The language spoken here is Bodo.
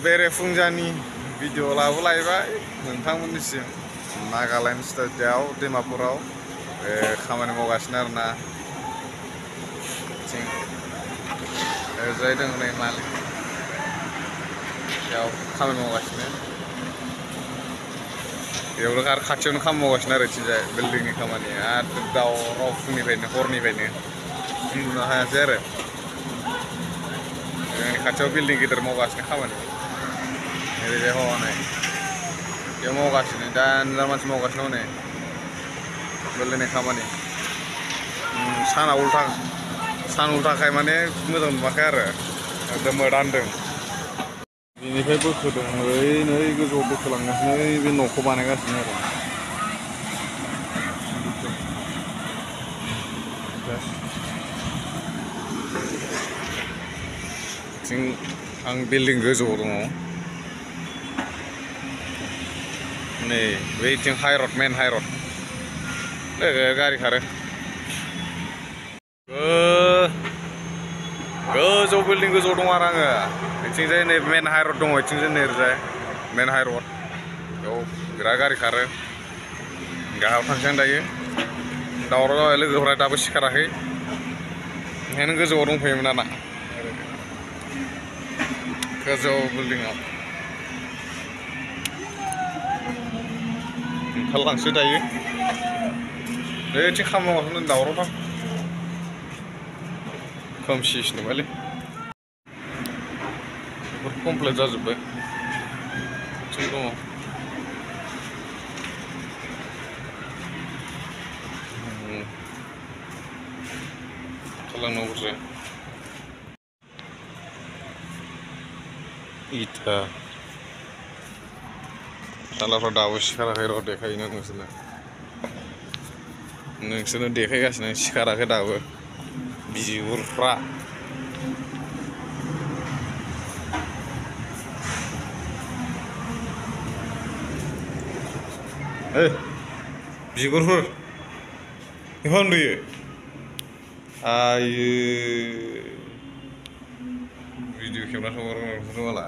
बेरेफुंजानि भिडिअ लाबोलायबाय नोंथांमोननिसिम नागालेण्ड स्टेटआव डिमापुराव खामानि मावगासिनो आरोना बिथिं ओरैजाय दङ नै मालिक बेयाव खामानि मावगासिनो बेयावनो आरो खाथियावनो खामानि मावगासिनो आरो बिथिंजाय बिल्डिंनि खामानि आरो दावराव फुंनिफ्रायनो हरनिफ्रायनो उन्दुनो हायासै आरो जोंनि खाथियाव बिल्डिं गिदिर मावगासिनो खामानि ओरैजाय हनै बेयाव मावगासिनो दा मानसि मावगासिनो हनै बिल्डिंनि खामानि सान उल्थाखाय माने मोजां नुवाखै आरो एकदम मोदानदों बेनिफ्राय बोखोदों नै गोजौआव बोखोलांगासिनो बे न'खौ बानायगासिनो आरो बिथिं आं बिल्डिं गोजौआव दङ नै बैथिं हाइरड मेन हाइरड गारि खारो गोजौ बिल्डिं गोजौआव दं आरो आङो बिथिंजाय नै मेन हाइरड दङ बिथिंजाय नैरैजाय मेन हाइरड बेयाव बिराद गारि खारो गाहायाव थांसै आं दायो दावराव जाबाय लोगोफ्रा दाबो सिखाराखै ओंखायनो गोजौआव दंफैयोमोन आरोना गोजौ बिल्डिंआव ओंखारलांसै दायो बैथिं खामानि मावगासिनो दावरावथार खोमसिसो नुबायलै बेफोर कमप्लिट जाजोब्बाय थिग दङ खालामनांगौसो इथा सालाफ्रा दाबो सिखाराखै र' देखायनो नोंसोरनो देखायगासिनो सिखाराखै दाबो बिगुरफ्रा बिगुरफोर बेखौ उन्दुयो आयो भिडिअ खेबना हगारगोन माला